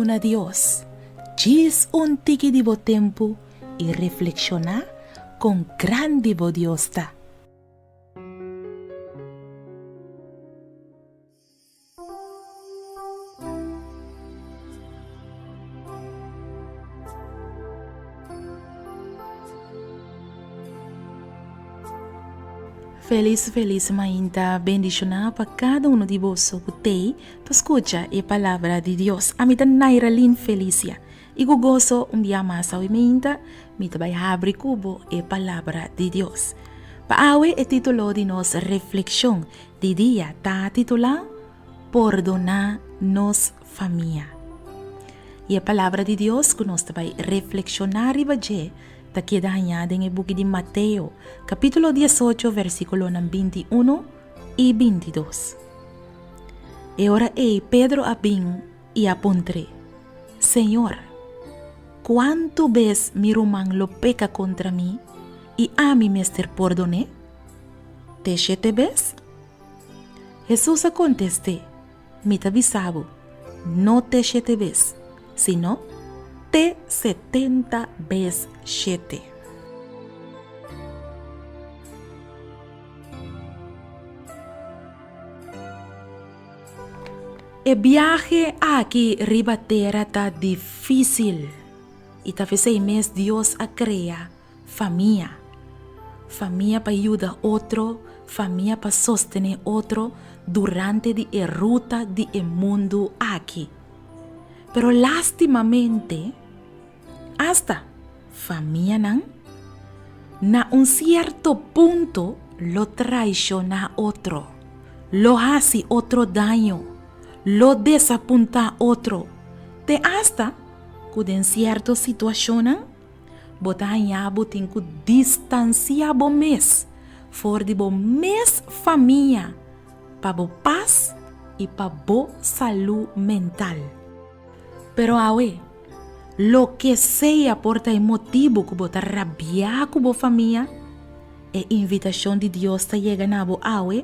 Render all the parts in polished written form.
Duna Dios djis un tiki di bo tempu i reflekshoná kon grandi bo Dios ta. Felis felis mainta bendishoná pa kada uno di boso ku tei pa skucha e palabra di Dios. Ami ta Nairalyn Felicia i ku goso un bia mas awe mainta mi ta bai habri ku bo e palabra di Dios. Pa awe e título di nos reflekshon di dia ta titulá Pordoná nos famia. I e palabra di Dios ku nos ta bai reflekshoná riba dje ta keda hañá den e buki di Mateo, kapítulo diesocho, versíkulonan bintiunu i bintidos. E ora ei Pedro a bin i a puntr'é, Señor, kuantu bes mi ruman lo peka kontra mi i ami mester pordon'é? Te shete bes? Hesus a kontest'é, Mi ta bisa bo, no te shete bes, sino te setenta bes shete. E biahe aki riba tera ta difísil, i ta p'esei mes Dios a krea Famia. Famia pa yuda otro, famia pa sostené otro durante di e ruta di e mundu aki. Pero lastimamente, asta famianan na un sierto punto lo traishoná otro, lo hasi otro daño, lo desapuntá otro, te asta ku den sierto situashonnan Bo ta haña bo tin ku distansiá bo mes for di bo mes famia pa bo pas i pa bo salú mental. Pero awe, loke sea por ta e motibu ku bo ta rabiá ku bo famia, e invitashon di Dios ta yega na bo awe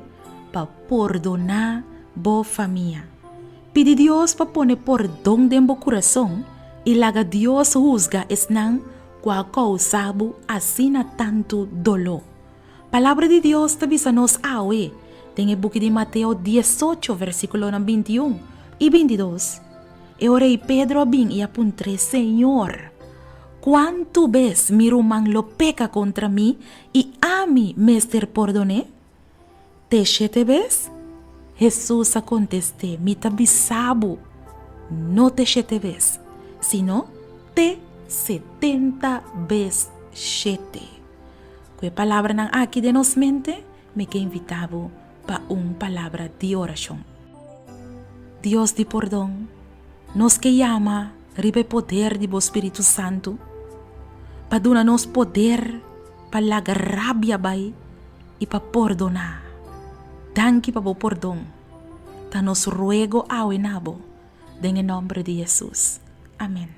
pa pordoná bo famia. Pidi Dios pa pone pordon den bo kurason i laga Dios husga esnan ku a kousa bo asina tantu doló. Palabra di Dios ta bisa nos awe den e buki di Mateo diesocho versíkulonan bintiun i bintidos, E ora ei Pedro a bin i a puntr'é, Señor, kuantu bes mi ruman lo peka kontra mi i ami mester pordon'é? Te shete bes? Hesus a kontest'é, Mi ta bisa bo, no te shete bes, sino te setenta bes shete. Ku e palabranan aki den nos mente, mi ke invitá bo pa un palabra di orashon. Dios di pordon, nos ke yama riba e poder di bo Spiritu Santu pa duna nos poder pa laga rabia bai i pa pordoná. Danki pa bo pordon. Ta nos ruego awe na bo, den e nòmber di Hesus. Amen.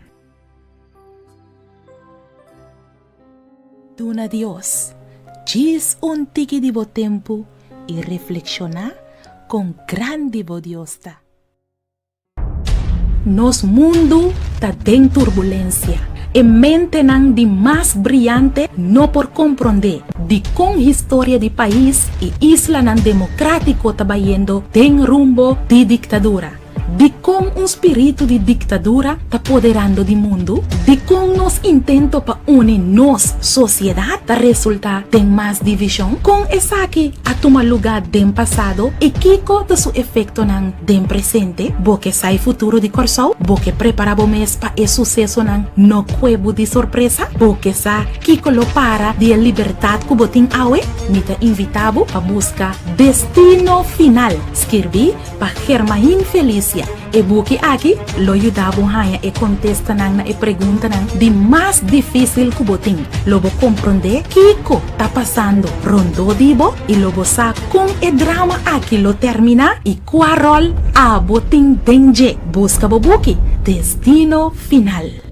Duna Dios djis un tiki di bo tempu i reflekshoná kon grandi bo Dios ta. Nos mundu ta den turbulensia. E mentenan di mas briante no por komprondé dikon historia di pais i islanan demokratiko ta bayendo den rumbo di diktadura. Dikon un spiritu di diktadura ta poderando di mundu? Dikon nos intento pa uni nos sosiedat ta resultá den mas divishon? Kon esaki a tuma lugá den pasado i kiko ta su efektonan den presente? Bo ke sa e futuro di Kòrsou? Bo ke prepará bo mes pa e susesonan no kue bo di sorpresa? Bo ke sa kiko lo para di e libertat ku bo tin awe? Mi ta invitá bo pa buska Destino Final, skirbí pa Germain Felicia. E buki aki lo yuda bo haña e kontestanan na e preguntanan di mas difísil ku bo tin. Lo bo komprondé kiko ta pasando rondó di bo i lo bo sa kon e drama aki lo terminá i kua ròl abo tin den dje. Buska bo buki Destino Final.